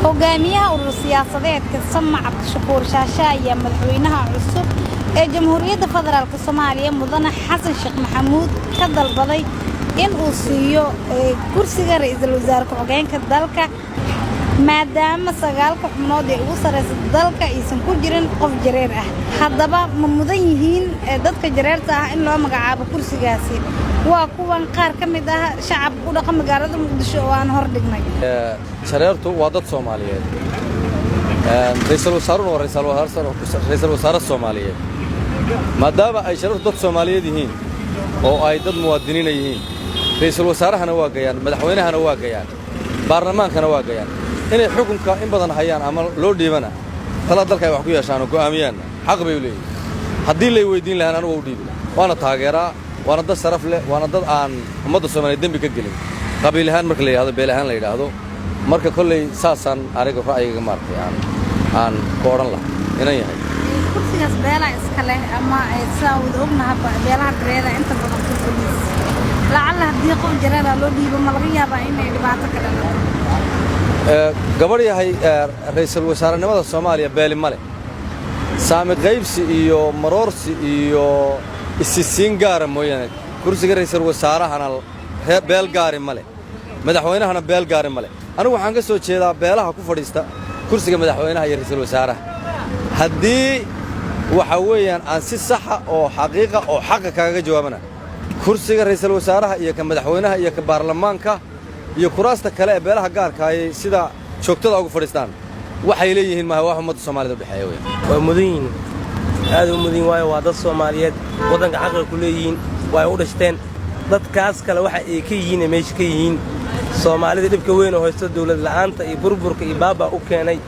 Hogaamiyaha urur siyaasadeedka Sama, Cabdishakuur Shaasha, ayaa madaxweynaha cusub ee Jamhuuriyadda Federaalka Soomaaliya, Mudane Xasan Sheekh Maxamuud, ka dalbaday in uu siiyo kursiga ra'iisul wasaare ku-xigeenka dalka, maadaama sagaalka xubnood ee ugu sarreysa dalka aysan ku jirin qof Jareer ah. Haddaba, ma mudan yihiin dadka Jareerta ah in loo magacaabo kursigaasi? Waa kuwan qaar ka mid ah shacabka ku dhaqan magaalada Muqdisho oo aan hor dhignay. Jareertu waa dad Soomaaliyeed. Ra'iisul wasaaruna waa ra'iisul wasaare Soomaaliyeed. Maadaama ay Jareertu dad Soomaaliyeed yihiin oo ay dad muwaadiniina yihiin, ra'iisul wasaarahana waa gayaan, madaxweynahana waa gayaan, baarlamaankana waa gayaan. Inay xukunka in badan hayaan ama loo dhiibana tala dalka ay wax ku yeeshaan oo go'aamiyaanna xaq bay u leeyihin. Haddii lay weyddiin lahaan, anugu waa u dhiibi lahaa, waana taageeraa. Waana dad sharaf leh, waana dad aan ummadda Soomaliyeed dembi ka gelin, qabiil ahaan marka la yidhahdo, beel ahaan la yidhaahdo. Marka kolley saasaan aniga ra'yiga maaragtay aan ku odhan lahaa inan yahay. Kursigaas beelaa iska leh, ama sidaan wada ognahaba beelaha Jareera inta badan ku fadhiis. Lacalla haddii qof Jareera loo dhiibo, ma laga yaabaa inay dhibaato ka dhalato? Gabadh yahay, ra'iisul wasaarenimada Soomaaliya beeli ma leh. Saami qaybsi iyo maroorsi iyo isisiin gaara mooyaane, kursiga ra'iisul wasaarahana beel gaari ma leh, madaxweynahana beel gaari ma leh. Anigu waxaan ka soo jeedaa beelaha ku fadhiista kursiga madaxweynaha iyo ra'iisul wasaaraha. Haddii waxa weeyaan aan si saxa oo xaqiiqa oo xaqa kaagaga jawaabana, kursiga ra'iisul wasaaraha iyo ka madaxweynaha iyo ka baarlamaanka iyo kuraasta kale ee beelaha gaarka ayay sida joogtada ugu fadhiistaan waxay leeyihiin maaha, wax ummadda Soomaalida u dhexeeya weyn. Waa mudan yihiin, aad u mudan yihin, waayo waa dad Soomaaliyeed, waddanka xaqa ku leeyihiin, waa ay u dhashteen. Dadkaas kale waxa ay ka yihiin ee meesha ka yihiin, Soomaalida dhibka weyn oo haysto, dawlad la'aanta iyo burburka iyo baabaa u keenay,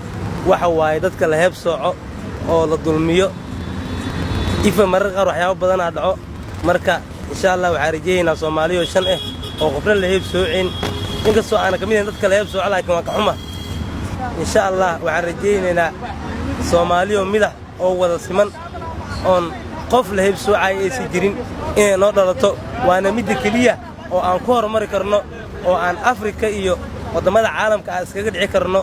waxa waaye dadka la heeb sooco oo la dulmiyo. Ifa marar qaar waxyaabo badanaa dhaco. Marka insha Allah waxaa rajeeyaynaa Soomaaliyoo shan ah oo qofna la heeb soocin, inkastoo aana ka mid ahayn dadka la heeb sooco, laakiin waa ka xuma. Insha Allah waxaan rajaynaynaa Soomaaliyoo midax oo wada siman oon qof la heeb soocaya aysan jirin inay noo dhalato. Waana midda keliya oo aan ku horumari karno oo aan Afrika iyo waddamada caalamka aan iskaga dhici karno.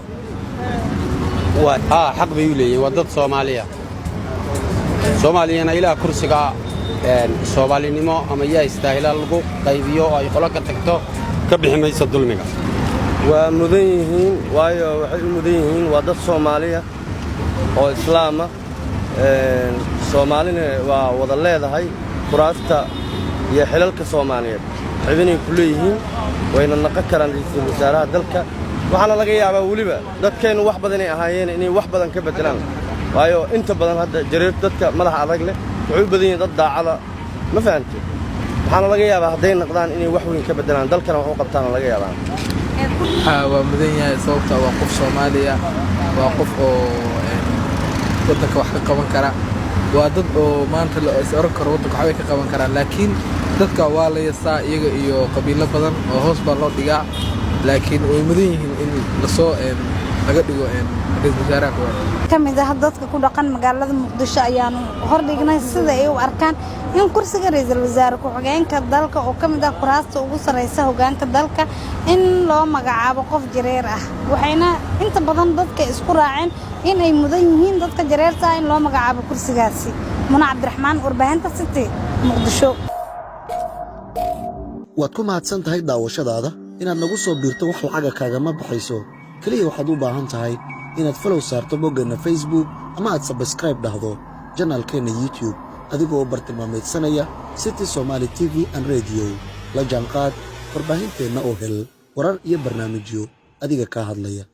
Haa, xaq bay u leeyihin, waa dad Soomaaliya. Soomaaliyana ilaah kursiga Soomaalinimo ama yaa istaahila lagu qaybiyo oo ay qolo ka tagto ka bixi mayso dulmiga. Waa mudan yihiin, waayo waxay u mudan yihiin waa dad Soomaaliya oo Islaama. Soomaalina waa wada leedahay kuraasta iyo xilalka Soomaaliyeed, xibinay ku leeyihiin, wayna naqon karaan ra'iisul wasaaraha dalka. Waxaana laga yaabaa weliba dadkeennu wax badanay ahaayeen inay wax badan ka beddelaan, waayo inta badan hadda Jareer dadka madaxa adag leh waxay u badan yihiin dad daacada, ma fahamte? Waxaana laga yaabaa hadday naqdaan inay wax weyn ka beddelaan, dalkana wax u qabtaana laga yaabaa. Haa, waa mudan yahay, sababta waa qof Soomaaliya, waa qof oo waddanka wax ka qaban kara. Waa dad oo maanta la is oran karo waddanka waxbay ka qaban karaan, laakiin dadka waa la yasaa, iyaga iyo qabiilo badan oo hoos baa loo dhigaa, laakiin way mudan yihiin in lasoo laga dhigo ra'iisul wasaaraha koowaad. Ka mid ah dadka ku dhaqan magaalada Muqdisho ayaanu hordhignay sida ay u arkaan in kursiga ra'iisul wasaare ku-xigeenka dalka, oo ka mid ah kuraasta ugu sarreysa hoggaanka dalka, in loo magacaabo qof Jareer ah. Waxayna inta badan dadka isku raaceen in ay mudan yihiin dadka Jareerta ah in loo magacaabo kursigaasi. Muna Cabdiraxmaan, warbaahinta City, Muqdisho. Waad ku mahadsan tahay daawashadaada. Inaad nagu soo biirto wax lacaga kaagama baxayso. Keliya waxaad u baahan tahay inaad follow saarto boggeenna Facebook ama aad subscribe dhahdo channelkeenna YouTube, adigoo bartilmaamaydsanaya City Somaali TV and Radio. La jaanqaad warbaahinteenna oo hel warar iyo barnaamijyo adiga kaa hadlaya.